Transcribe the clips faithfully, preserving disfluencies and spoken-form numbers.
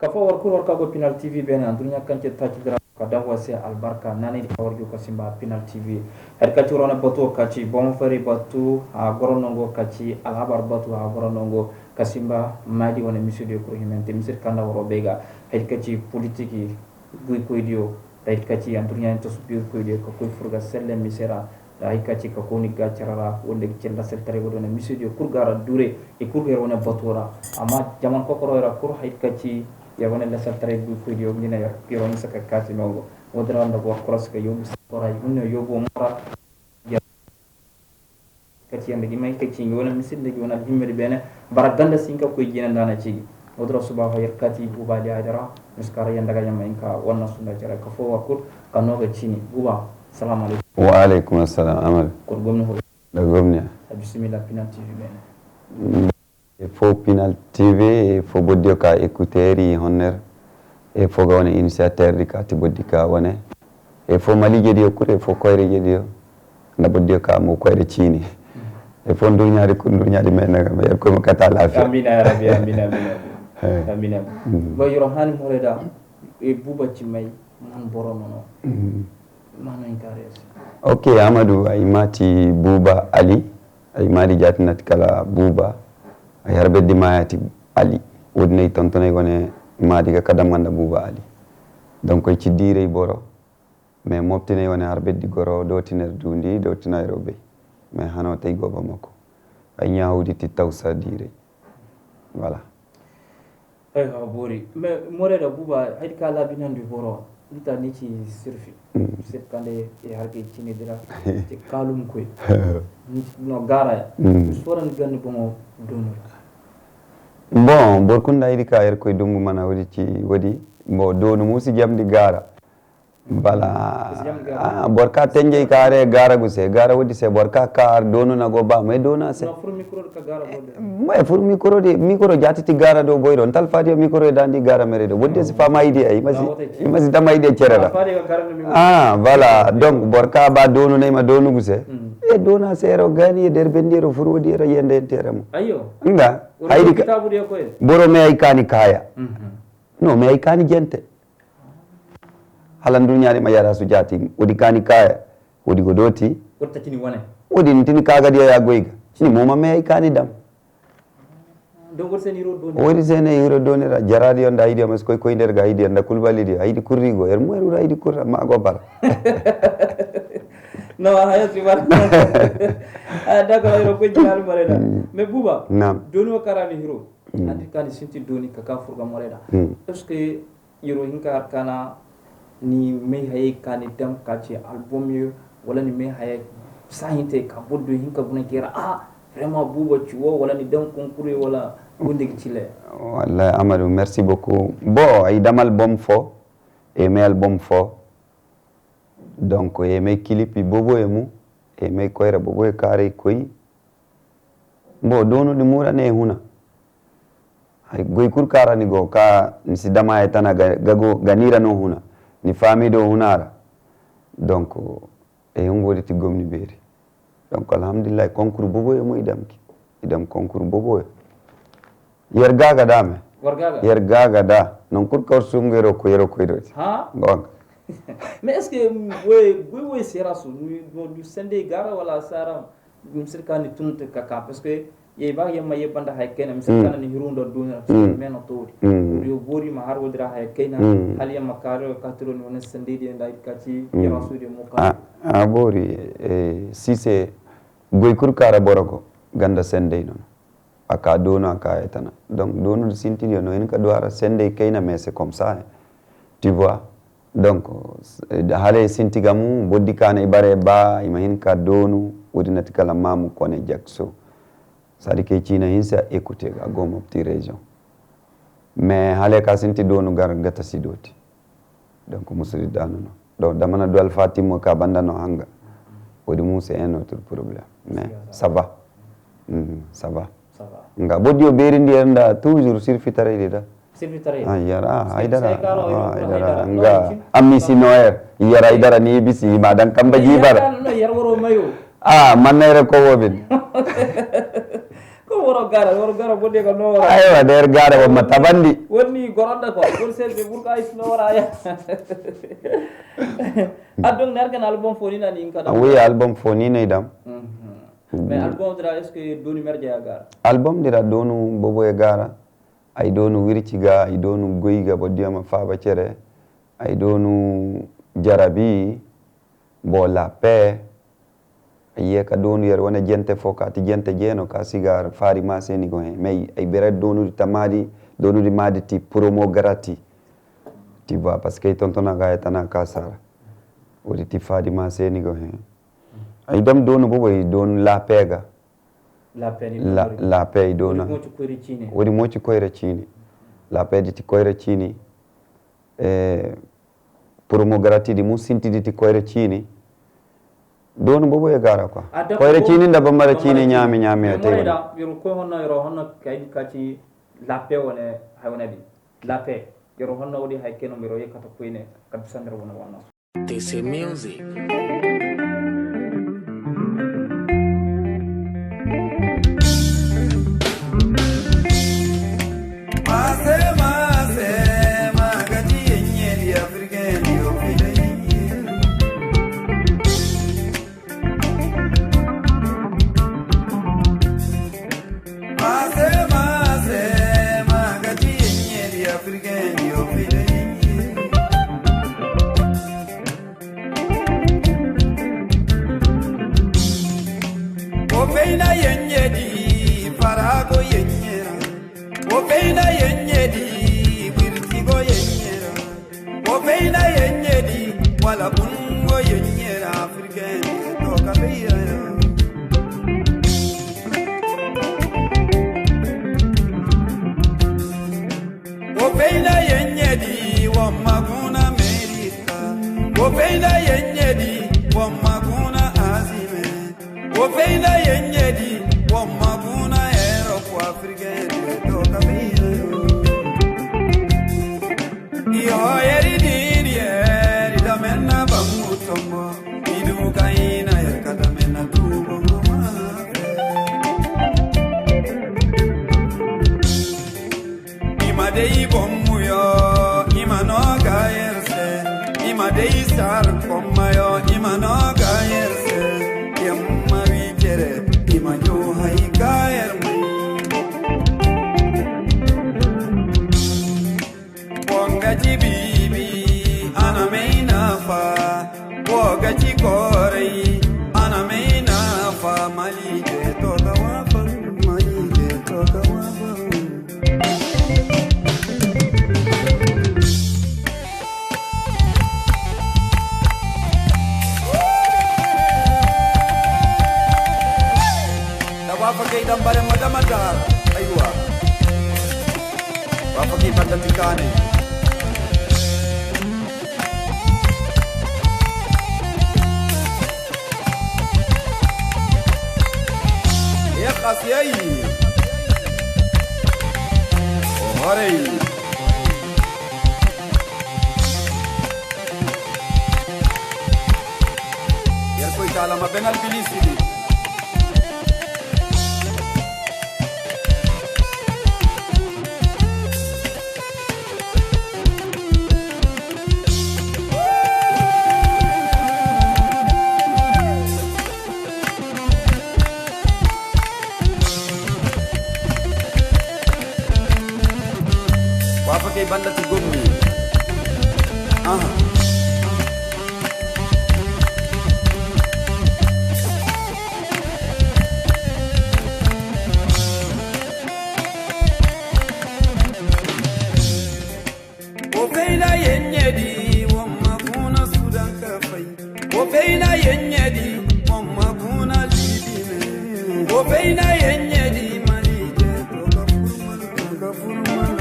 Ka fo war kulu war ka go Pinal T V beene, anduɲɲa kaŋ cine taaci dira ka daŋ war se albarka, naanay di ka war jo ka simba Pinal T V. Hari ka ci war wane batu ka ci bomo fari batu, a goro nango ka ci alhabar batu, a goro nango ka simba maadi wane misediyo kulu himante misedi kaŋ da waro bay ga. Hari ka ci politiki goykoydiyo, hari ka ci anduɲɲa tasu goykoydiyo ka koy furga selle mise ra. Da hay ka ci ka kooni ga care ra, wanda ga cilla saltaray, wanda wane misediyo kulu ga ra dure, i kulu ga iri wane bato ra. Amma jaman kokoro ra kulu hay ka ci iri wane lasaltaray gu koy diyo, ngina iri wane saka kati nongo. Wanda ra nda boro kura saka yobu sakora, i gunno yobu mo ra. Ka ci yanda gi may ka ci ngi wane misedi nda gi wane alhimmedi beene, bara ganda si hinka koy jina nda na ci gi. Wanda ra suba ho iri kati buba di haydara, miskara yanda ga yamma hinka wannan sunda care ka fo wa kulu ka no ga cini buba. Salamu alaikum. Wa alaikum assalam, Amadu. Kulu gomni ho. Da gomni. Bismillah, Pinal T V beene. Mm. E fo Pinal T V, e fo boro diyo ka écouteur i honner, e fo ga wane initiateur di ka ti boro di ka wane, e fo Mali jediyo kulu, e fo koyra jediyo, nda boro diyo ka mo koyra ciini. E fo nduɲɲa di kulu, nduɲɲa di me naŋ ga me, Irkoy ma kate a laafiya. Amina ya Rabbi, amina, amina. Eh. Amina. Mm. Ba yoro hani more da, e buba ci may, man boro no no. Mm. Ok, Amadu, ay ma ti Buuba Ali, ay ma di jaati nati kala Buuba, ay harbe di ma ya ti Ali. Wo-din ay tontonay wane ma di ga ka dam ganda Buuba Ali. Donc ay ci diiray boro, mais moptinay wane harbe di goro, dootinay dundi, dootinay robe. Mais hano tay go Bamako. Ay ɲa hawdi ti tawsa diiray. Voilà. Ay ha boori. Mais more da buba hay ka laabinandi boro, nta ni ci sirfi. Mm. Sirfi kande e harge cine dira. Ci kalum koy. Ni no gara ya. Mm. Sora ni ganni boŋo dono. Bon, boro kunda ay di ka Irkoy dumbu mana wodi ci wodi. Bon, dono musi jamdi gara. Bala, ah, boro ka tenjey ka are gaara gu se, gaara woodi se, boro ka ka ar doonu na go ba may doonu a se. May fur mikro di, mikro jaati ti gaara do boy do, nta alfaadiyo mikro da ndi gaara mere do. Woodi se fama ay di ay, i ma si, i ma si dama ay di cere ra. Ah, voilà, donc boro ka ba doonu na i ma doonu gu se. E doonu a se ro gani der bendi ro fur woodi ro yende tere mo. Nga, ay di ka, boro me ay kani kaya. No, me ay kani jente. Hala nduɲɲa di ma yara su jaati, woodi kaani kaaya, woodi go dooti. Woodi tini wane. Woodi ni tini kaaga diya ya goy ga. Ni mo ma me ay kaani dam. Woodi se ne hiro dooni ra, jara diyo nda ay diyo ma si koy koy nder ga ay diyo nda kulbali diyo, ay di kurri go, er mo er wura ay di kurra, ma go bara. No, haya si bara. Ah, d'accord, ay ro koy jina almare da. Mm. Me buba. Naam. Dooni wo kara ni hiro. Mm. Andi kaani sinti dooni ka ka furga more da. Mm. Est-ce que Iro hinka har kana ni may hayey ka ni dam ka ci album yo, wala ni may hayey sahintey ka boro do hinka guna kera, ah, vraiment buba ci wo, wala ni dam concours yo, wala gunde ga ci le. Wallahi Amadou, merci beaucoup. Bon, ay dam album fo, e may album fo. Donc e may clip bobo e mu, e may koyra bobo e karay koy. Mbo doonu di mura ne huna. Hay goy kulu kaŋ ra ni go ka ni si dama ye tana ga, ga go, ga ni ra no huna. Ni faami do huna ra. Donc, e hungo di ti gomni beeri. Donc, alhamdulillahi, concours boboyo mo i dam ki. I dam concours boboyo. Yer ga ga da me. War ga ga? Yer ga ga da. Non kulu kaŋ war sungu yero ko, yero ko ido ti. Ha? Bon. Mais est-ce que, we, we, we sera su, du, du sende gara wala sara? Misiri ka ni tunte ka ka, parce que ye ba ye ma ye banda hay kena, misiri ka ni hiru ndo duniya, parce que meno tori. Yo bori ma har wodira hay kena, hal ye ma kare ka tiro ni wona sende de nda ka ci ya rasu de mo ka. A, a bori, eh, si se goy kulu kara boro go ganda sende no. A ka doonu, a ka ye tana. Donc, doonu sintin yo no hin ka du a ra sende kayna, mais c'est comme ça, hein. Tu vois? Donc, hala sinti ga mu, boro di ka na i bare ba, i ma hin ka doonu, woodi na ti kala maamu kone jakso. Sadi kay ciina hinsa écouter ga go Mopti région. Mais hala ka sinti doonu gar gata si dooti. Donc, musuri daanu no. Donc, da mana du alfatin mo ka banda no hanga. Woodi mo c'est un autre problème. Mais ça va. Mhm, ça va. Ça va. Nga boro di yo beerindi yer nda toujours sirfitaray di da. Sirfitaray. Ah, yara, ah, haydara. Ah, haydara. Nga amisi no yer. Yara haydara ni bisi ma dan kamba jibar. No yer woro mayo. Ah, man na yer ko wobin. To, woro gara, woro gara, bode ga no woro. Aywa, der gara, wa ma tabandi. Woni goronda ko, woni se be burka is no wara ya. Adon nar kan album fo ni na ni in ka dam. Ah, oui, album fo ni ne dam. Mhm. Mais album dira, est-ce que doni merja ya gara? Album dira donu bobo ya gara. Ay donu wirci ga, ay donu goy ga, bodiya ma faba cere. Ay donu jarabi, bo la paix. Ay ye ka donu yer wane jente fo ka ti jente jeno ka sigar fari ma se ni go he. Mais ay bere donu di tamadi, donu di madi ti promo grati. Tu vois, parce que ay tontona ga ya tana ka sara. Wodi ti fadi ma se ni go he. Ay dam donu bobo ay donu la paix ga. La paix ni la, donu. La paix ay dona. Wodi mo ci koyra cine. Wodi mo ci koyra cine. La paix di ti koyra cine. Eh, promo grati di mo sinti di ti koyra cine. Donu bobo ya gara kwa. Ah, d'accord. Koyra cine nda bambara cine nyame nyame ya te. Yero ko honno, yero honno kay ka ci la paix wane hay wane di. La paix. Yero honno wodi hay keno miro ye kata koyne ka bisandar wane wane. T C Music. Mase, mase, ma ga ti yenye di African yo fide yenye. O feina yenye di farago yenye ra. O feina yenye di wirtigo yenye ra. Wo feyna yenɲedi, wala bungo yenɲera africain, to ka feyra ya. Wo feyna yenɲedi, wo maguna Amerika. Wo feyna yenɲedi, wo maguna Azime. Wo feyna yenɲedi, wo maguna Europe, africain, to ka feyra ya. Iho yeri dini yeri da menna bangu tombo. Idu kaina ya kada menna tubo mama. Ima dei bommu yo, ima no ga yerse. Ima dei sar komma yo, ima no ga yerse. Yamma wi kere, ima jo hai ga yer mai. Bonga ci bibi, ana meina fa. Bonga ci korai, ana meina fa. Mali je to ka wa fa, Mali je to ka wa fa. Da ba fa kai dan bare madama da aiwa. Wa fa ki banda ti kaanay. Ya qasiyay. O horay. Yerkoy taala ma ben albilisi di. Wa fa kay banda ti gomni. Aha. Wo fayna yenɲedi, wo ma kuna Sudan ka fay. Wo fayna yenɲedi, wo ma kuna Libi me. Wo fayna yenɲedi, Mali je to ka furman, to ka furman.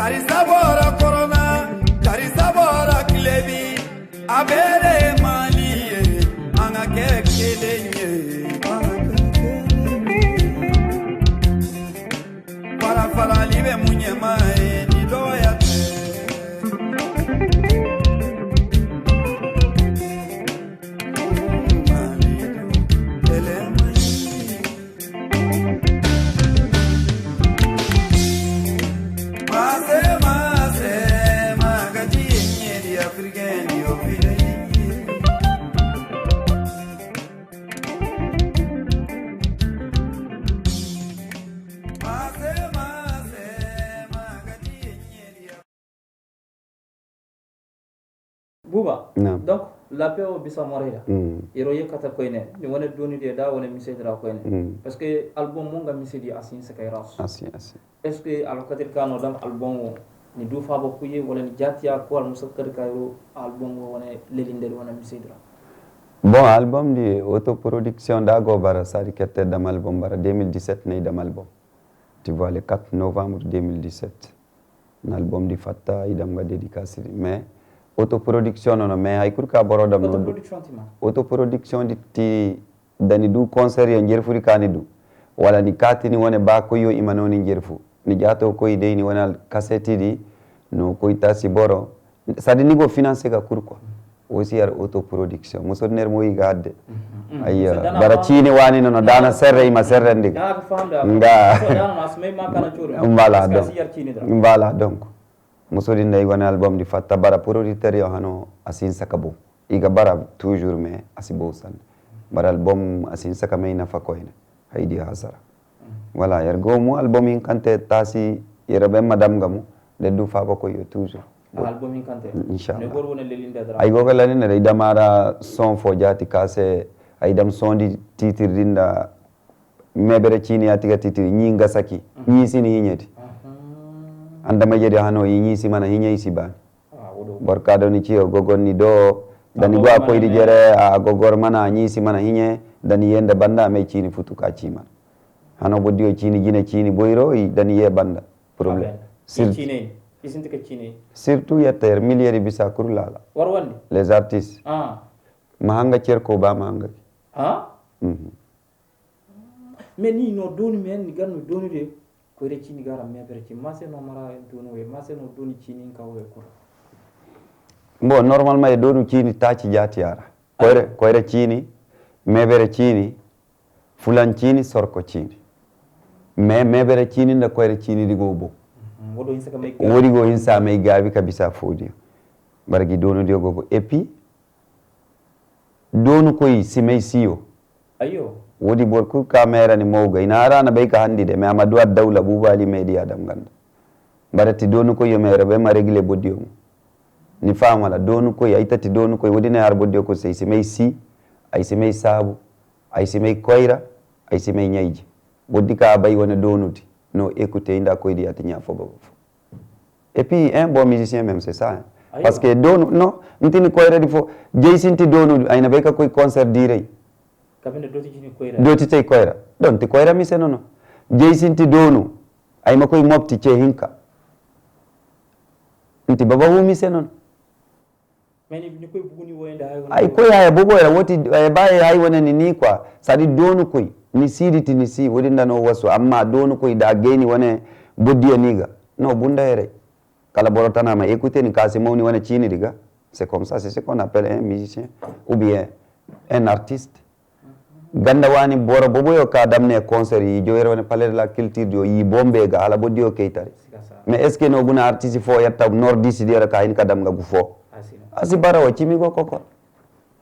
Kari sabora korona, kari sabora kilebi, a bere maliye, a ga ke kelenye. Fara fara libe munyema e ni doya te. Buba, donc, lape o bisa moray da. Iro ye kata koyne, ni wane doni de da wane mise dira koyne. Parce que album mo nga mise di asin se kay ras. Est-ce que alwakati ka no dam album wo, ni du fabo kuye wala ni jatiya ko almusa kadi ka iro album wo wane lelinde wane mise dira? Bon, album di autoproduction da go bara sadi kette dam album bara deux mille dix-sept ne dam album. Tu vois, le quatre novembre deux mille dix-sept. Na album di fatta, i dam ga dédicace di. Mais autoproduction no, no, mais hay kulu ka boro dam no. Autoproduction ti ma? Autoproduction di ti da ni du concert yo njerfu di ka ni du. Wala ni ka ti ni wane ba koy yo i ma no ni njerfu. Ni jato koy day ni wane cassette di no koy tasi boro. Sadi ni go financer ga kulu quoi. Wo si yar autoproduction. Muso ner mo i ga adde. Ayya, bara ciine waani no, no daana serre, i ma serre ndi ga. Nga. Voilà, donc. Voilà, donc. Muso din da i wane album di fatta bara producteur yo hano a si hin saka bo. I ga bara toujours, mais a si bo sanda. Bara album a si hin saka may nafa koyne. Hay di hasara. Voilà, yar go mo album hinkante tasi, yar ben madam ga mo, da du faba koy yo toujours. Album hinkante. Inshallah. Ay go ga lalin da dama ra son fo jati ka se, ay dam son di titre din da mebere cini ya tiga titre ni nga saki, ni si ni hinyeti. Anda maje de hano yi ni si mana hinya i si bani. Boro ka do ni ciyo gogon ni do, da ni go a koy di jere a gogor mana ni si mana hinye, da ni yenda banda me cini futu ka ci mana. Hano bo diyo cini jine cini boyro i da ni ye banda. Problème. Sir cine, isinti ka cine. Surtout yetter millier bisa kurlala. War wandi. Les artistes. Ah. Ma hanga cerko ba ma hanga. Ah. Mhm. Mais ni no doni men ni ganno doni de. Koyra cini ga ra mebere cini. Ma se no mara doni we, ma se no doni cini ka we kura. Bon, normalement, e doni cini taci jati yara. Koyra, koyra cini, mebere cini, fulan cini, sorko cini. Mais mebere cini nda koyra cini di go bo. Wodi go hinsa may gabi ka bisa fodiyo. Bargi doni diyo go bo. Et puis, donu koy si may siyo. Ayo. Wodi bor kul ka mera ni mo gay na ara na bay ka handi de, mais ama du ad dawla bu bali media dam ganda. Bara ti donu koy yo mera be ma regle bodiyo mo. Ni faham wala? Donu koy, ay tati donu koy, wodi na har bodiyo ko say si may si, ay si may sabu, ay si may koyra, ay si may nyayji. Bodi ka bay wana donu di. No écouter inda koy di ati nya fo go fo. Et puis, un bon musicien même, c'est ça, hein. Parce que donu, non, ntini koyra di fo, jey sinti donu, ay na bay ka koy concert direy. Kabine doti jini koyra. Doti tay koyra. Don ti koyra mi se nono. Jey sinti donu, ay ma koy mopti ce hinka. Nti baba hu mi se nono. Ay koy haya bobo ra woti, ay ba ay hay wane ni ni kwa sadi donu koy ni sidi ti ni si wodi ndano wasu amma donu koy da gayni wane bodiya ni ga no bunda yare. Kala boro tana ma écouter ni kasi mawni wane cini diga. C'est comme ça, c'est ce qu'on appelle un musicien ou bien un artiste. Ganda wani boro bobo yo ka dam ne concert yi joyro ne palais de la culture dio yi bombe ga hala bodiyo kay tare. Mais est-ce que no guna artiste fo yatta nordiste dio ka hin ka dam ga gu fo? Asi bara wa cimi go koko.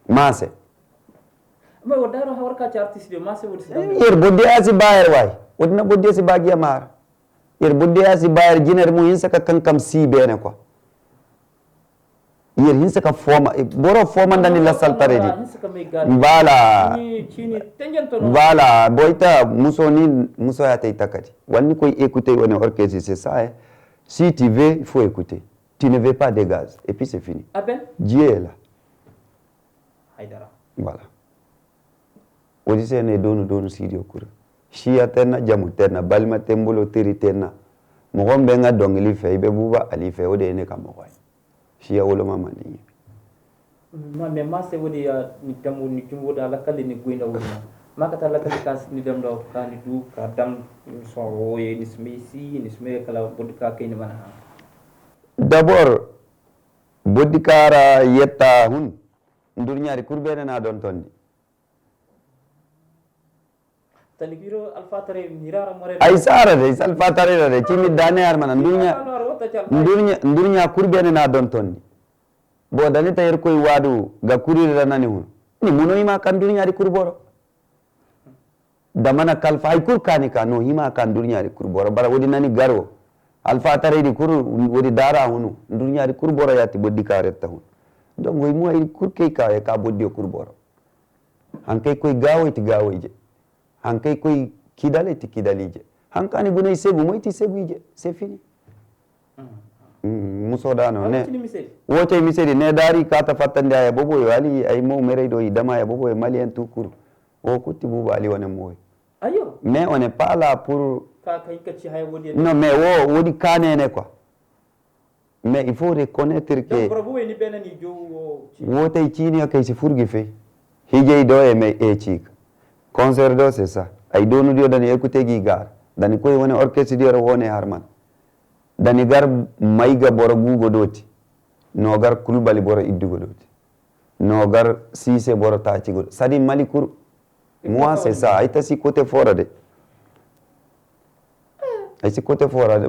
Mase. Mais wadaro hawar ka ci artiste dio mase wodi si dam. Yer bodiyo asi bayar wai. Wodi na bodiyo si bagiya mar. Yer bodiyo asi bayar jiner mu hinsa ka kankam si bene ko. Yer hinsa ka foma boro foma ndani lasal tare di. Bala bala boita muso ni muso ya tay takati wani koy écouter wani orchestre c'est ça, hein. Si tu veux il faut écouter. Tu ne veux pas de gaz et puis c'est fini. Dieu est là. Voilà. Wodi se ne donu donu sidiyo kura. Shiya tenna jamu tenna balma tembulo tiri tenna. Mo go ma bay nga donga life, ay bay buba a life, wo-din ay ne ka mo go ay. Siya wala ma mani. Ma me ma se wodi ya ni damu ni jum wodi ala kalli ni guina wodi. Ma ka ta ala kalli ka ni dam do ka ni du ka dam ni so woye ni smisi ni sme kala bodi ka kay ni mana ha. D'abord, bodi kara yetta hun, ndurnyari kurbene na don tondi. Ay si a ra day, ay si alfaataray ra day, cimi da ne har mana, ndurɲa, ndurɲa, ndurɲa kulu beene na donton ni. Bo da ni ta Irkoy waadu ga kuri ra na ni hun. Ni muno hima ka ndurɲa di kuri boro. Da mana kalfa hay kulu ka ni ka no hima ka ndurɲa di kuri boro. Bara wodi na ni garo. Alfaataray di kulu wodi dara hunu. Ndurɲa di kuri boro ya ti boddi ka retta hun. Donc, way mo hay kulu kay ka, ka boddi kuri boro. Haŋ kaŋ ay koy gaawey ti gaawey je. Haŋ kaŋ ay koy kidaley ti kidaley je. Haŋ kaŋ a ni guna ay se gumo ay ti se gu ije. C'est fini. Muso da no ne. Wo cay mise di ne daari ka ta fattandi aya bobo yo ali ay mo merey do i dama aya bobo yo maliyan tukuru. Wo kutti buba ali wane mo. Mais on n'est pas là pour. Non, mais wo wodi ka nene quoi. Mais il faut reconnaître que wo tay ciini yo kay si furgi fe. Hijay do e me e ciika. Concert do c'est ça. Ay doonu diyo da ni écouter gi gar da ni koy wane orchestre diyo ra wone harman. Da ni gar may ga boro gugo doti. No gar kulbali boro iddu go doti. No gar sise boro taci go sadi mali kuru. Moi c'est ça ay ta si côté fora de. Ay si côté fora de.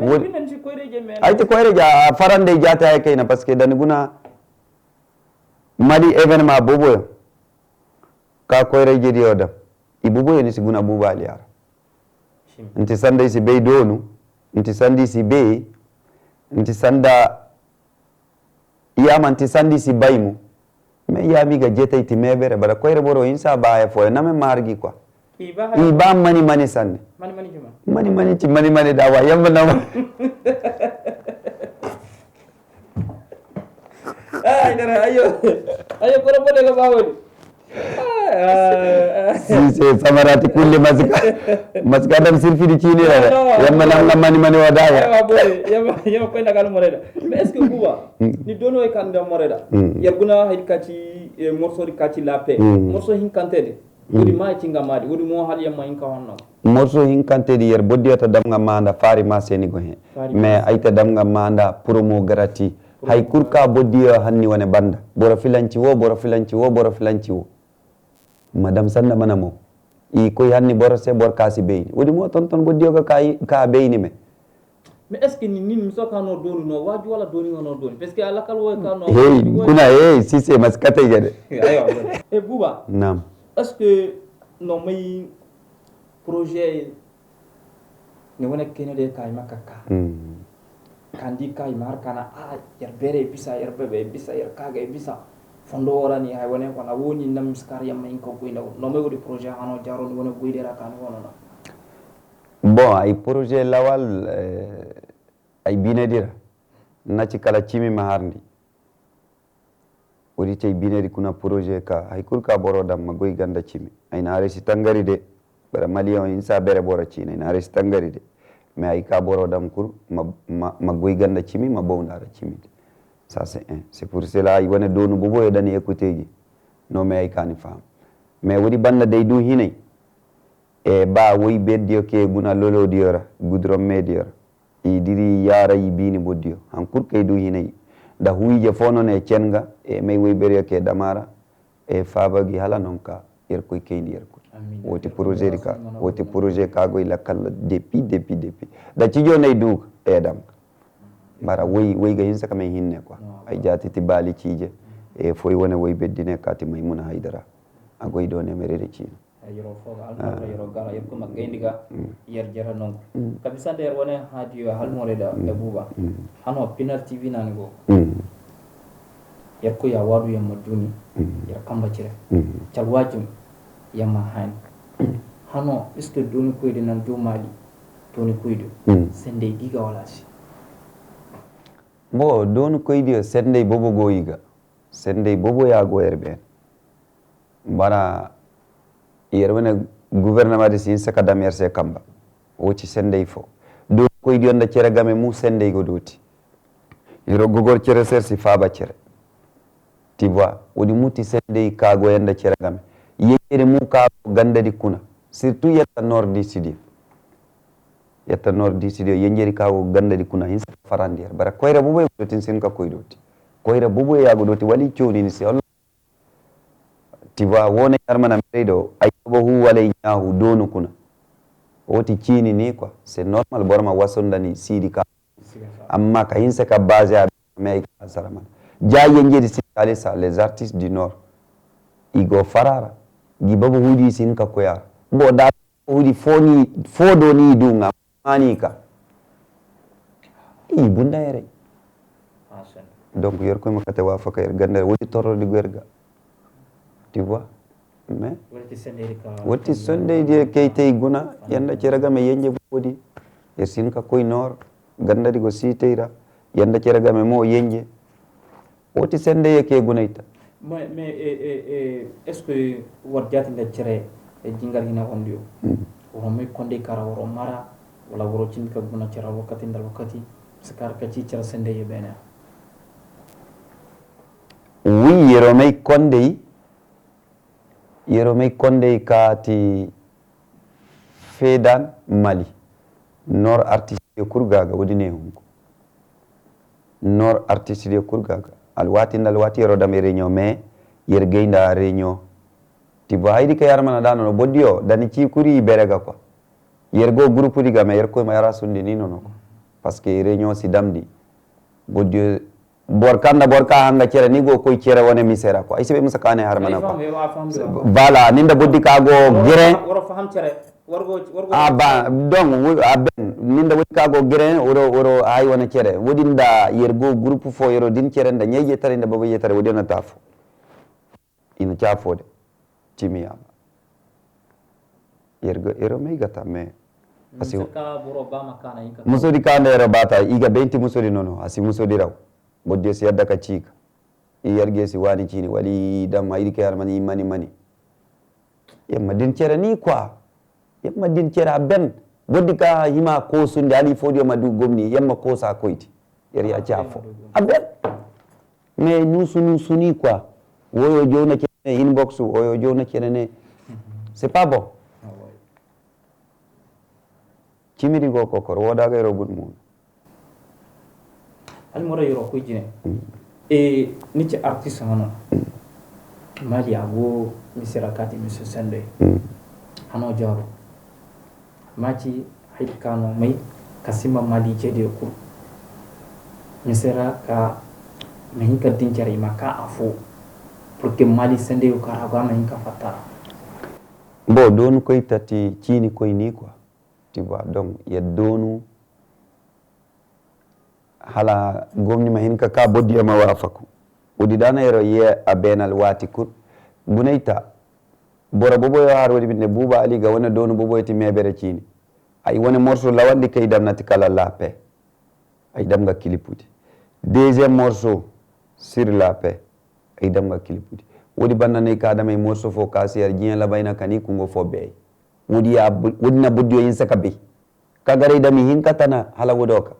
Ay ti koyre ja farande jata ay kayna parce que dani guna mali événement bobo yo ka koyre jedi yo dam. I bobo yo ni si guna buba aliyara. Nti sanda i si bay donu. Nti sanda i si bay. Nti sanda I ya manti sandi si bay mo. Me ya mi ga jetay ti me bere bara koyra boro hinsa ba haya foya na me ma hargi kwa. I ba mani mani sandi. Mani mani ci mani mani da wa yamba na ma. Ay dara ayo. Ayo koro bole ga ba wani. Si se samarati kulle masika masika dan sirfidi cine yamma nan nan mani mani wadaya. Yamma koy nagal moreda. Mais est-ce que buba ni dono e kan da moreda? Yar guna hay kati morso di kati la paix morso hin kante de. Wodi ma ci nga madi wodi mo hal yamma hin ka honno. Morso hin kante di yar boddi ta dam nga manda fari ma seni go he. Mais ay ta dam nga manda promo grati. Hay kurka boddi hanni wane banda boro filanci wo boro filanci wo boro filanci wo. Madam sanda mana mo i koy hanni boro se boro ka si bayni wodi mo tonton boddi yo ga ka bayni me. Mais est ce que ni ni miso ka no doni no waju wala doni no doni parce que ala kal wo ka no hey kuna hey si se mas kate gade. Ayo. E buba nam. Est ce que no may projet ni wane kene de ka ima kaka. Kandi ka ima har kana a yar bere bisa yar bebe bisa yar kaga bisa fondo wora ni hay wane wana woni nam miskar yamma inko goyna no me wodi projet hano jaro ni wane goyde ra kan wono na. Bon ay projet lawal ay bine dira na ci kala cimi ma harndi. Wodi cey bineri kuna projet ka hay kulu ka boro dam ma goy ganda cimi ay na haray si tangari de. Bara maliyon insa bere boro cine ay na haray si tangari de. Mais ay ka boro dam kulu ma goy ganda cimi ma baw ndara cimi de. Ça c'est un c'est pour cela ay wane donu bobo yo dani écouter gi. No mais ay kani faham mais wodi banda day du hinay. E ba woy berdiyo ke guna lolodiyo ra gudron mediyo ra. I diri yara i bini boddiyo hankur kay du hinay. Da huwije fo no ne cenga e may woy beryo ke damara. E faba gi hala non ka yerkoy kayni yerkoy. Woti projet di ka woti projet ka goy lakalla depi depi depi da cijo nay du e dam. Bara woy woy ga hinsa kamay hinne kwa ay jati ti bali cije. E foy wane woy beddine kati maymuna haydara. A goy do ne mere de cina. Yero fo ga almaro yero gara yer kuma gayndi ga yer jera nongo. Ka bisante yer wane hadiyo halmore da da buba. Hano pinar tv nani go. Yer ko ya wadu yamma duni yer kamba cire. Cal wajum yamma hani. Hano iske doni koyde nan do mali doni koydo. Sende giga wala si. Bo doni koyde sende bobo go yiga. Sende bobo ya go yer ben. Bara yer wane gouvernement di si hinse ka dam yer se kamba. Wo ci sendey fo. Doni koy diyo nda cere game mo sendey go dooti. Iri go goro cere se iri si faaba cere. Tu vois, wo-din mo ti sendey ka goy nda cere game. Yenjedi mo ka go ganda di kuna. Surtout yetta Nord du Sud. Yetta Nord du Sud, yenjedi ka go ganda di kuna, hinse ka farandi yer. Bara koyra boobo yaŋ go dooti, ni si hin ka koy dooti. Koyra boobo yaŋ go dooti, wala i cawni ni se, wala Tu vois, wo-ne yer mana meray do, ay baba hu wala ay ɲa hu doonu kuna. Wo ti ciini ni quoi. C'est normal boro ma waso nda ni siidi ka. Amma ka hinse ka base a me ay ka sara mana. Ja yenjedi si kali sa les artistes du Nord. I go farara. Gi baba hu di si hin ka koy a ra. Bo da Hudi fo ni, fo do ni du nga mani ka. I bunda yere. Donc, yer koy ma kate wa faka yer ganda, wodi torro di gwer ga. Tu vois? Mais, wodi sendey di kay te guna, yanda cere game yenje bodi. Yer si hin ka koy Nord, ganda di go si te i ra, yanda cere game mo yenje. Wo ti sendey ye ke gunay ta. Mais, mais, eh, eh, eh, est-ce que war jaati nda cere, eh, jingar hina wandiyo? Mm. Waro may kondey kara waro mara, wala waro cindi ka guna cere wakati nda wakati, si kar ka ci cere sendey ye beene? Oui, yero may kondey, yero may kondey ka ti Fedan Mali. Nord artiste kul ga ga wodi ne hungu. Nord artiste de kul ga ga. Alwaati nda alwaati yero dam réunion, mais yer gay nda réunion. Ti bo haydi ka yar mana da no, bodiyo, da ni ci kuri i bere ga kwa. Yer go groupe di ga, mais yer koy ma yara sundi ni no no kwa. Parce que réunion si damdi. Bodiyo, boro kaŋ da boro ka hanga cere, ni go koy cere wane mise ra kwa. Ay si bay musa ka ne har mana kwa. Voilà, nin da bodi ka go gere. Ah, ba, donc, a ben, nin da wodi ka go gere, woro, woro, ay wane cere. Wodi nda yer go groupe fo, yero din cere nda ɲayje tare nda baba ye tare, wodi na ta fo. I na ca fo de. Cimi yaama. Yer ga, yer may ga ta, mais. Asi. Muso di ka nda yer ba ta, i ga benti muso di no no, asi muso di raw. Bodiyo si yadda ka ci ka. I yer ga si waani ciini, wala i dam, ay di ka yer mani, mani, mani. Yamma din cere ni kwa. Yamma din cere a ben. Bodi ka hima koosundi, hali fo diyo ma du gomni, yamma koosa koy di. Yer ya ca fo. A ben. Mais nuusu, nuusu ni kwa. Woyo jow na cere ne inbox, woyo jow na cere ne. C'est pas bon. Cimi di go kokoro, wo da ga yero gud muna. Almora yero koy jine. Mm. E, ni ci artiste hano. Mm. Mali a go misira kati mise sende. Mm. Hano jaro. Ma ci hay ka no may ka simba Mali cede kul. Misira ka ma hin ka din care ma ka afo. Pour que Mali sende yo kara ga ma hin ka fatara. Bo don koy tati cini koy ni quoi. Tu vois, donc, ya doonu, hala gomni ma hin ka ka boro diyo ma waafaku. Woodi da no yer ye a beene alwaati kulu. Gunay ta, boro boobo yo har woodi binde, Buuba Ali ga wane doonu boobo yo ti meebere ciine. Ay wane morso lawandi kay dam na ti kala La Paix. Ay dam ga kilipu di. Deuxième morceau, Sur la Paix. Ay dam ga kilipu di. Woodi banda no ay ka dam ay morso fo ka si yar jiyaŋ labayna kani kungo fo beey. Woodi ya, woodi na boro diyo hinse ka bay. Ka garay dam i hin ka tana hala woodi ka.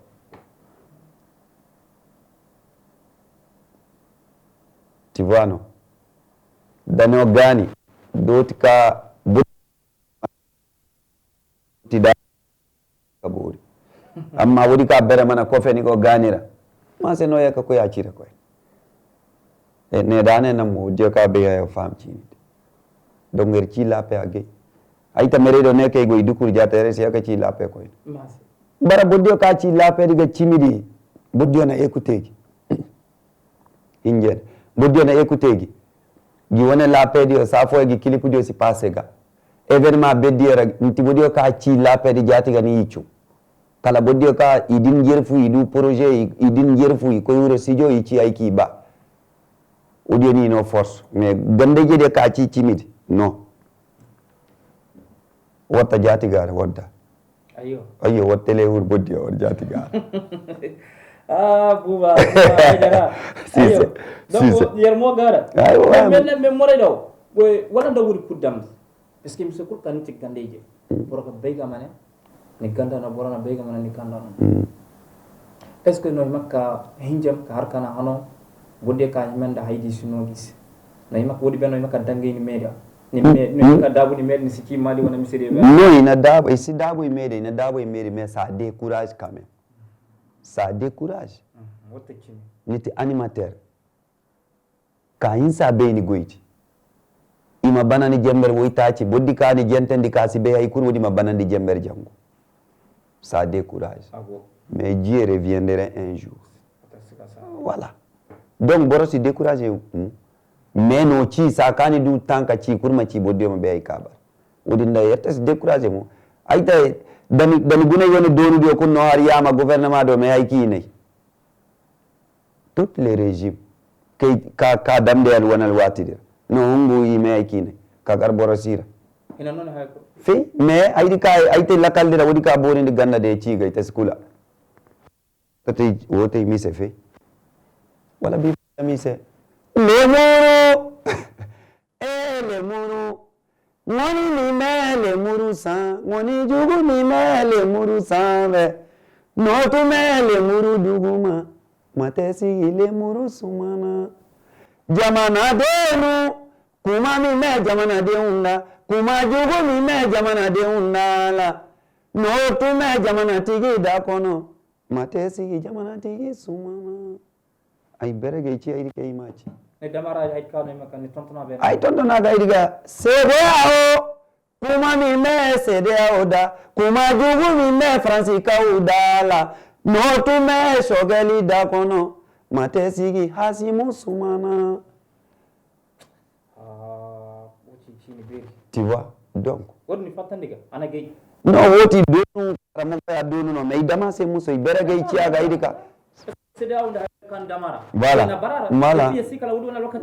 Tu vois no? Da no gaani, dooti ka boro ti da ka boori. Amma woodi ka bere mana kofe ni go gaani ra. Ma se no ya ka koy a ci ra koy. E, ne da ne na mo diyo ka be ya faham ci ni. Donc yer ci La Paix a gay. Ay ta mere do ne kay go i dukur ja tere se ya ka ci La Paix koy. Bara boro diyo ka ci La Paix di ga cimi di. Boro diyo na écouter gi. Hinjin. Boro diyo na écouter gi. Gi wane La Paix diyo, saa fooyaŋ gi clip diyo si passe ga. Événement bed diyo ra, nti boro diyo ka ci La Paix di jaati ga ni i cu. Kala boro diyo ka i din jerfu, i du projet, i, i din jerfu, i koy wuro studio, i ci ay ki ba. Woodi ni no force. Mais ganda je diyo ka ci cimi di. No. Watta jaati ga ra, wadda. Ayyo. Ayyo, watta tele wur boddi, war jaati ga. Ah, Buuba, Buuba, ay gara. Si, ayyo. Si, donc, si. Yer mo gara. Aywa. Men, men, men moray do. Wala nda wuri kul dam. Parce que mise kul kan ti ganda je. Mm. Boro ga bay ga mane. Ni ganda no boro na bay ga mana ni ganda no. Mm. Est-ce que no hima ka hinjam ka har kana hano, boro de ka hima nda hay di si no di se? No hima ka wodi be no hima ka dangay ni media. Ni Mm. me, no hima ka dabu ni media ni si ci mali wana misiri be. No, i na dabu, i si dabu i media, i na dabu i media, mais ça décourage quand même. Ça décourage. Mm. Wata cimi. Ni ti animateur. Ka hinsa bay ni goy di. I ma banandi jember waytaaci, boro di ka ni jentandi ka si bay hay kulu, wodi ma banandi jember jangu. Ça décourage. Mais Dieu reviendra un jour. Voilà. Donc, boro si décourage. Hmm. Mais no ci sa ka ni du tanka ci kulu ma ci boro di ma bay hay ka bar. Wodi nda yetta si décourage mo. Ay ta da ni, da ni gunay wane doonu diyo kulu no hari yaama gouvernement do me hay ki nay. Toutes les régimes. Kay ka, ka damde alwan alwaati dira. No hungu i me ay kine. Ka gar boro sira. Ina non hay ko. Fi, mais ay di ka, ay te lakal dira wodi ka bori ndi ganda de ci gay ta sikula. Ka te wo te mi se fi. Wala bi mi se. Le moro. E le muru, ŋoni ni me le muru san, ŋoni jugu ni me le muru san ve. Notu me le muru duguma, mate sigi le muru sumana. Jamana denu, kuma mi me jamana de unda, kuma jugu mi me jamana de unda la. Notu me jamana tigi da kono, mate sigi jamana tigi sumana. Ay bere gay ci ay di kay ma ci. Ay tontona ga ay di ga seede awo. Kuma mi me seede awo da kuma jugu mi me fransi kawu da la. Notu me sogeli da kono mate sigi hasi musumana. Tu vois donc. No woti donu karamo ga ya donu no mais dama se muso i bere gay ci a ga ay di ka. Voilà. Voilà.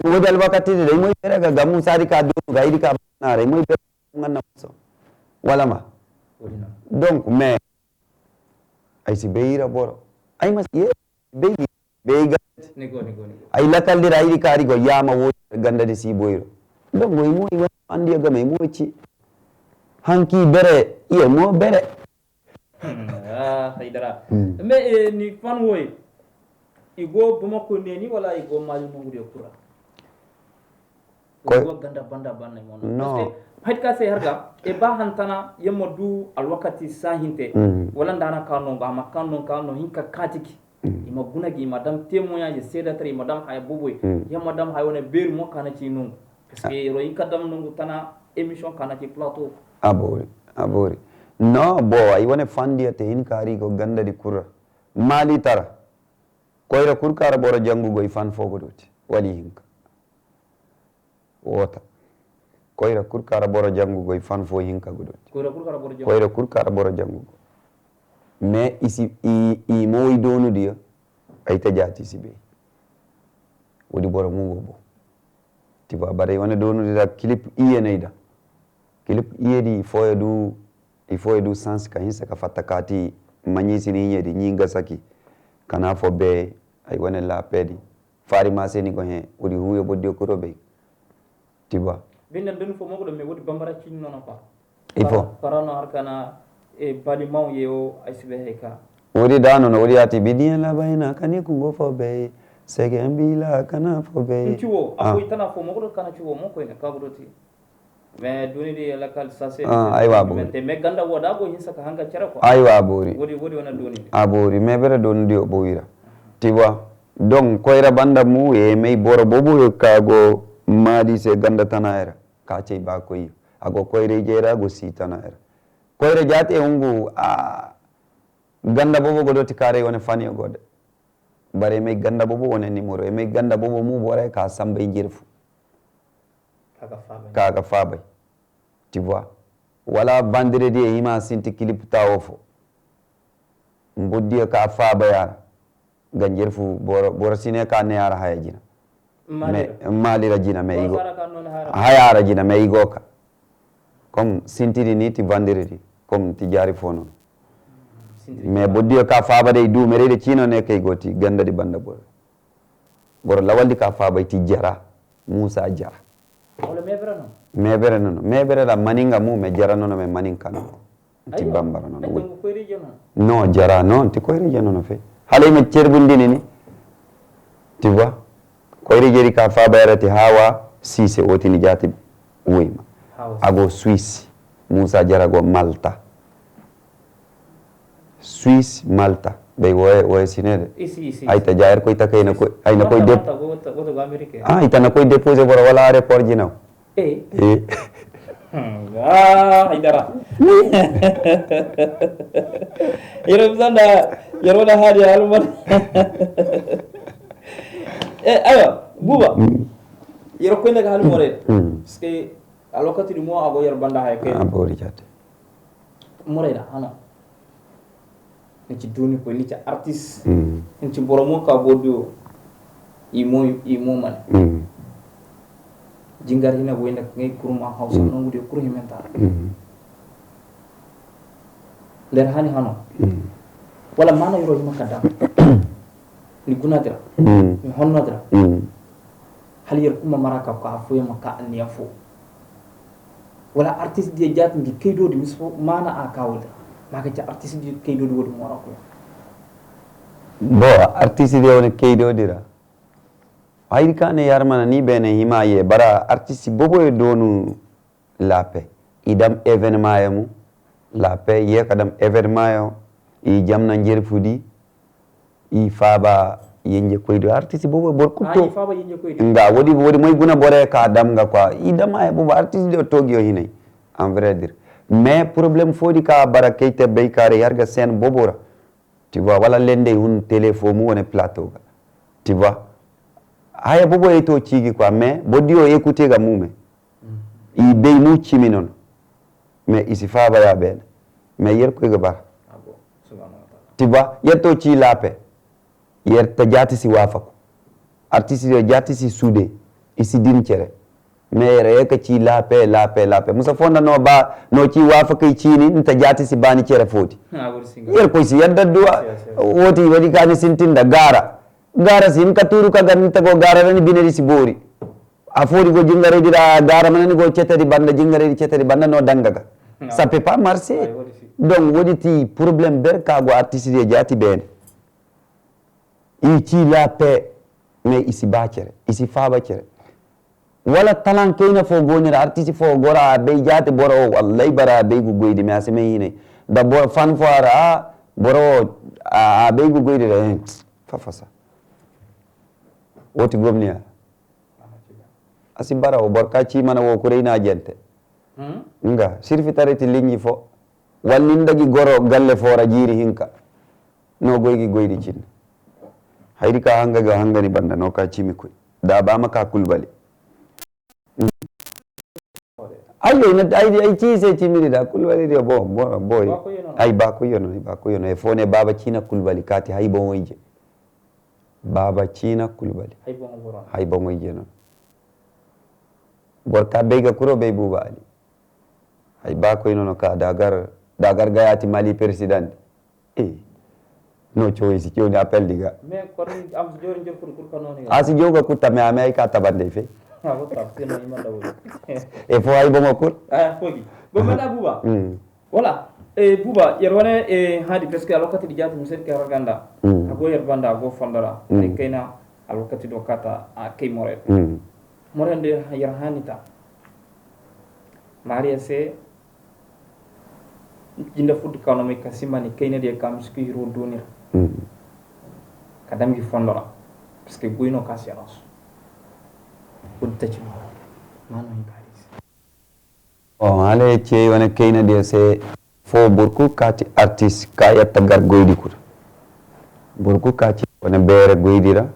Wodi alwakati de day moy bere ga gamu sadi ka do ga idi ka na ray moy bere nganna so. Wala ma. Donc mais ay si bayira boro. Ay mas ye bay bay ga ay lakal dira idi ka rigo yama wo ganda de si boyro. Donc moy moy wani andi ga may moy ci. Hanki bere ye mo bere. Ah, haydara. Mais ni fan woy i go bumako ne ni wala i go mali nongu de kura? I go ganda banda banda mo no. Parce que hay ka se harga e ba hantana yamma du alwakati sahinte wala ndana ka no ga ma kan no ka no hinka katiki. I ma guna gi ma dam témoignage seeda tare i ma dam haya buboy. Yamma dam hay wona beru mo kana ci nongu. Parce que ro i ka dam nongu tana émission kana ci plateau. Abori, abori. No bo ay wane fandiya te hin kari go ganda di kurra mali tara. Koyra kurkara boro jangu go ifan fo go doti wali hinka. Wota koyra kurkara boro jangu go ifan fo hinka go doti. Koyra kurkara boro jangu go. Mais isi i mo i donu diya. Ay ta jati si be. Wodi boro mu go bo. Ti ba bare wane donu da clip iye nay da. Clip iye di ifoye du ifoye du sans ka hinsa ka fatta kati manyi sini iye di nyinga saki. Kana fo be ay wane la pedi. Fari ma se ni go he wodi huye bodde kuro be. Ti ba. Bindan dun fo mo go do me wodi bambara cin no no fa. Ifo. Para no harkana e bali maw ye o ay si be he ka. Wodi da no no wodi ati bidiyan la bayna kani kungo fo be. Sege ambila kana fo be. Ciwo akwai tana fo mo go do kana ciwo mo koy ne ka go do ti. Mais duni di lakal sase. Ah, aywa bori. Mais ganda wo da go hinsa ka hanga cere ko. Aywa bori. Wodi wodi wana duni. A bori mais bere duni di o bowira. Ti ba. Donc koyra banda mu ye may boro bobo yo ka go mali se ganda tana era. Ka cey ba koy a go koyra jera go si tana era. Koyra jate hungu a ganda bobo go doti kare wane fani go de. Bare may ganda bobo wane nimoro may ganda bobo mu bore ka sambay jirfu. Kaga fabay. Tu vois. Wala vendredi e hima sinti clip tawo fo. Mbuddiyo ka fabay ara. Ganjir fu boro sine ka ne ara haya jina. Mali ra jina me igo. Haya ara jina me igo ka. Kom sintiri ni ti vendredi kom ti jari fono. Me buddiyo ka faba day du mere de cino ne kay goti ganda di banda boro. Boro lawal di ka faba ti jara. Musa jara. Mebere no no mebere da maninga mu me jara no no me maninka no. Nti bambara no no. No, jara no, nti koyra jeno no fe. Hala i ma cerbundi ni ni. Tu vois? Koyra jeri ka faaba yara ti Hawa Sise, wo ti ni jaati woy ma. A go Suisse. Musa Jara go Malta. Suisse, Malta. Bay woy, woy si ne de. Ay ta jaayar koy ta kay na koy, ay na koy dep. Ah, ita na koy déposer boro wala aéroport jinaw. Eh. Eh. Hmm, ah, ay dara. Yero bisanda, yero da hadi alman. Eh, ayo, Buba. Yero koy daga hal more. Parce que a lokaci di mo a go yero banda hay kay. Ah, bori jate. More da hano. Ni ci duni koy, ni ci artist. Ni ci boro mo ka go do i mo, i mo mane. Jingar hina go inda ngay kurma Hausa no ngudi kur himenta. Der hani hano. Wala mana yoro hima kadam. Ni guna dira. Ni honno dira. Hal yer kuma maraka ko afuye maka anniya fo. Wala artist diya jaati ngi kaydo di misfo mana a kawo da. Maga ci artist diya kaydo di wodi mora ko. Bo artist diya woni kaydo dira. Ay ka ne yar mana ni bene hima ye bara artist bobo ye donu lape. Idam événement ye mu lape ye kadam événement yo. I jamna njer fudi. I faaba yenje koydi artist bobo bor kutto. Nga wodi, wodi moy guna bore ka dam nga kwa. I dam ay bobo artist do togi yo hinay. En vrai dire. Mais problème fodi ka bara kay te bay kare yarga scène bobo ra. Tu vois, wala lende hun télé fo mu wone plateau ga. Tu vois. Haya bobo e to cigi quoi, mais bodi o écouter ga mume. I bay mu cimi non. Mais isi faaba ya bene. Mais yer koy ga bara. Tu vois, yer to ci lape. Yer ta jaati si wafaku. Artist yo jaati si sude. Isi din cere. Mais yer ye ka ci lape, lape, lape. Musa fonda no ba, no ci wafaku i cini, nta jaati si bani cere fodi. Yer koy si yadda duwa. Woti wadi kani sintinda gara. Gara si hin ka turu ka gar nta go gara rani binari si bori. A fori go jingare dira gara mana ni go cetari banda jingare di cetari banda no dangaga. Ça peut pas marcher. Donc wodi ti problème ber ka go artist de jaati bene. I ci la paix, mais isi ba cere, isi faba cere. Wala talan kayna fo goni ra artist fo gora a bay jaati boro, wallahi bara a bay gu goydi mais a si may hinay. Da boro fan fo ara a boro a bay gu goydi ra. Fafasa. Woti gomni ya. A si bara wo boro ka ci mana wo kuray na jente. Nga sirfi tare ti linji fo. Wal nin dagi goro galle fo ra jiri hinka. No goy gi goy di cin. Haydi ka hanga ga hanga ni banda no ka cimi koy. Da ba ma ka kulbali. Ay yo na ay ay ci se cimi da kulbali de bo bo boy. Ay ba ko yono ba ko yono e fo ne baba cina kulbali kati hay bon wayje. Baba cina kulbali. Hay bon wayje no. Boro ka bay ga kuro bay buba ali. Ay ba koy no no ka dagar dagar gayati mali president. Eh. No coy si coy ni appel diga. A si joga kutta me ame ay ka tabande fe. E fo ay bongo kul. Bon manda buba. Wala buba yer wane hadi parce que alokati di jatu musel ke raganda. Ago yer banda ago fondara ay kayna alokati do kata a kay more. More de yer hanita. Maria se jinda fuddu kano me kasimani kayna de kam sku hiro dunir. Kadam gi fondora. Parce que guyno kasiyanos. Fuddu tachi. Mano in karis. O ale ce wane kayna de se fo burku kati artist ka yatta gar goydi kul. Burku kati wane bere goydi ra.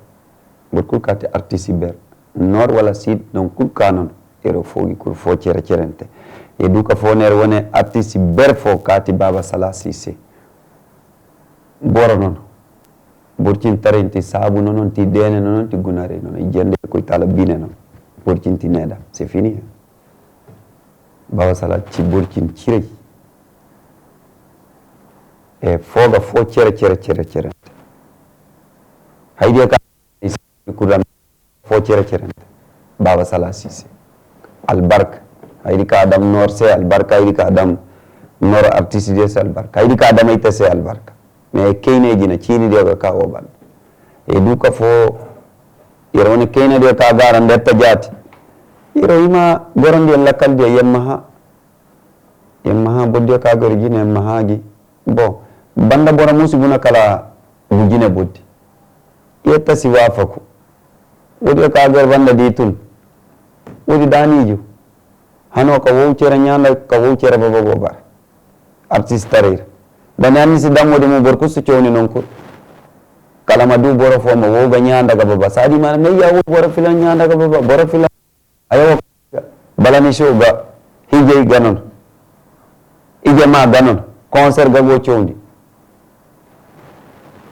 Boro kulu ka ti artist ber nord wala sud non kulu ka non. Ero fo gi kulu fo cere cerente. Ye duka fo ner wane artist ber fo ka ti baba salasi se. Boro non. Burcin tarinti sabu non ti dene non ti gunare non ijende ko tala bine non. Burcin ti neda c'est fini. Baba sala ci burcin cirey. E fo ga fo cere cere cere cere. Haydiya ka kudan fo cere cere. Baba sala sise. Albarka. Haydi ka adam norse albarka haydi ka adam Noro artist diyo se albarka. Ay di ka dama ite se albarka. Me kayne jina ciini diyo ga ka wo banda. E du ka fo, yer wane kayne diyo ka gaara nda yer ta jaati. Yer wo i ma gorandi yer lakkal diyo, yer ma hã. Yer ma hã boro diyo ka goro jine, yer ma hã gi. Bon, banda boro mo si guna kala gu jine boro di. Yer ta si waafaku. Wo diyo ka goro banda di tun. Wo di daaniiju. Hano ka wow cere ɲaanda, ka wow cere baba go bara. Artist taray ra. Da ni anni si daŋ wo-din mo, boro kulu si caw ni nangu kulu. Kala ma du boro fo ma wo ga ɲaanda ga baba. Saadi ma ne, ay ya wo boro filan ɲaanda ga baba, boro filan. Ay wo bala ni show ga, hijay ga non. Ije ma ga non. Concert ga go cawndi.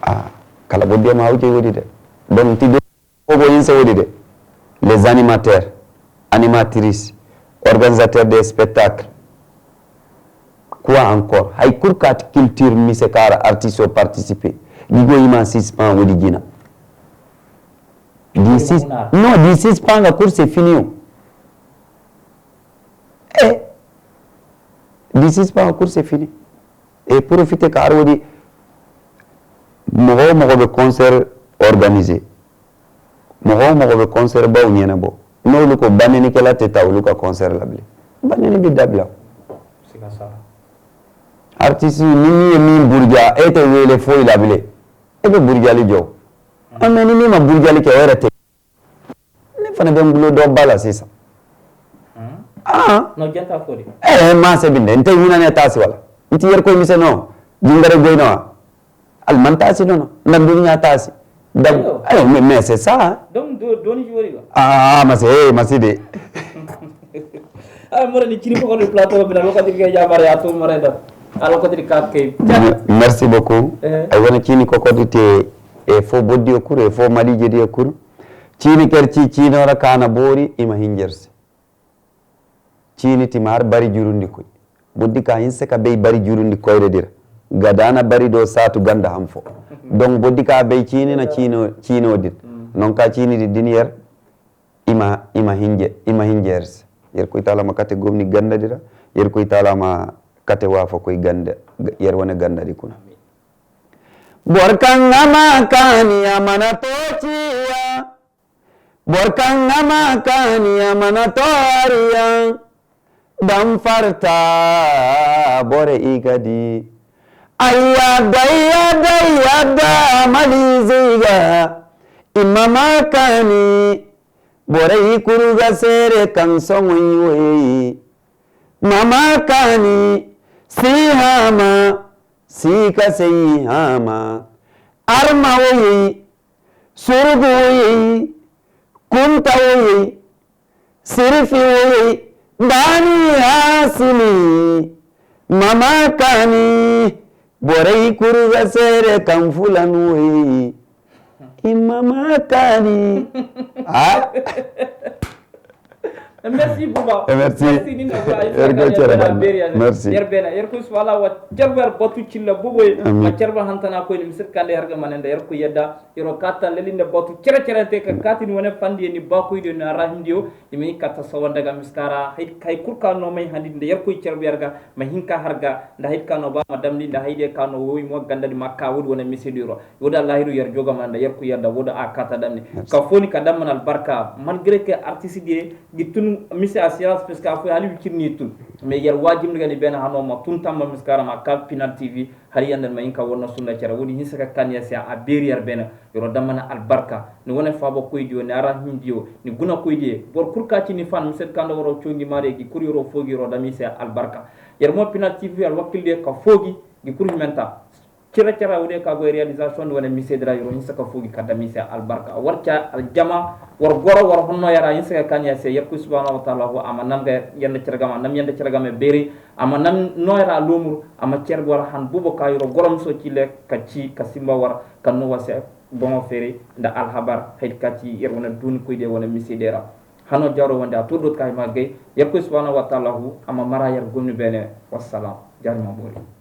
Ah, kala boro diyo ma hawjay wo-din de. Donc, ti do Boobo hinse wo-din de, les animateurs, animatrices, organisateurs de spectacle, quoi encore? Hay kulu ka ti culture mise ka ra artisto participer, gi go i ma suspend wo-din jina. Di sis-, non, di suspend nga kulu c'est fini yo. Eh, di suspend nga kulu c'est fini. Et profiter ka har wo-din, mogo mogo be concert organiser. Mogo mogo be concert baw ɲene bo. No luko baneni kela te ta luka concert labile. Baneni bi dabila. Artist ni ni ye min burja e te wele foy labile. E be burjali jo. Amma ni ni ma burjali ke wera te. Ne fana be ngulo do bala sisa. Ah. No janta fo di. Eh, ma se binde. Nte hina ne tasi wala. Nti yer koy mise no. Jingare goy no. Alman tasi no no. Nan dunya tasi. Dam. Ayo. Ayo, mais, mais c'est ça, hein. Donc, do, doni jori ba. Ah, ma se, eh, ma se de. Ay, mora ni ciri ko ko plateau bi na lokaci ke ya bare ya to mora da. A lokaci ka ke. Merci beaucoup. Eh. Ay wana cini ko ko dite e fo boddi o kuru, e fo mali jedi o kuru. Ciini ka yer ci ciino ra ka na boori, i ma hinja yer se. Ciini ti ma har bari jurundi koy. Boro di ka hinse ka bay bari jurundi koyra di ra. Gada na bari do saatu ganda han fo. Donc boro di ka bay ciini na ciino, ciino din. Non ka ciini di din yer, i ma, i ma hinje, i ma hinje yer se. Yerkoy Taala ma kate gomni ganda di ra. Yerkoy Taala ma kate waafakoy ganda, yer wane ganda di kuna. Boro kaŋ a ma kaani, a mana to ciya. Boro kaŋ a ma kaani, a mana to ariyaŋ. Daŋ farta borey i ga di. Ay yadda, ay yadda, ay yadda, maliizey ga. I ma ma kaani. Borey kulu ga seere kaŋ soŋoy wey. Ma ma kaani, si haama, si ka say haama. Arma woyey, surgu woyey, kunta woyey, sirfi woyey, baani haasimi. Ma ma kaani, borey kulu ga seere kaŋ fulan wey. I ma ma kaani. Ah. Merci Buba. Eh, merci. Merci, ni na gura. Merci. Yer bena. Yer koy subhanahu wa cerber batu cilla bubo. Amin. Ma cerber hantana koy ni misir kande har ga mananda yer koy yadda. Yer ka ta lelinde batu cere cere te ka kati ni wane fandi ni ba koy de na rahim dio. Ni mi ka ta sawan daga miskara. Hay, hay kurka no may handi de yer koy cerber ga. Ma hinka har ga. Nda hay ka no ba ma damni nda hay de ka no woy mo ganda di ma ka wud wane misir diro. Wo da Allahiru yer joga manda, yer ku yer da wo da a kata damni. Merci. Ka fo ni ka damman albarka, malgré que artiste diye gi tun mise assurance, parce que a fo hali wicir ni tun. Mais yer wajib ni ga ni bena hano ma tun tamba miskara ma ka Pinal T V, hali yanda ma hinka wonna sunna cara. Wodi hinsa ka kan ya se a beri yer bena, yer damman albarka. Ni wane fabo koy diyo, ni ara hin diyo, ni guna koy diye. Bor kurka ci ni fan, mise kanda woro congi mare gi kur yoro fogi yoro dami se albarka. Yer mo Pinal T V alwakil diye ka fogi, gi kur himenta. Cira cara wone ka goy réalisation wone mise dira yoro hinsa ka fogi kadda mise albarka. War ca aljama, war goro, war honno yara hinsa ka kanya se yarku subhanahu wa ta'ala ho ama nam ga yanda cara gama, nam yanda cara gama beri, ama nam no yara lumur, ama cer war han bubo ka yoro goro muso cile ka ci ka simba war kan no wase bongo fere nda alhabar hay ka ci yar wona duni koy de wona mise dira. Hano jaro wonde a to dot kay ma gay, yarku subhanahu wa ta'ala hu ama mara yar gomni bene. Wassalam. Jari ma bori.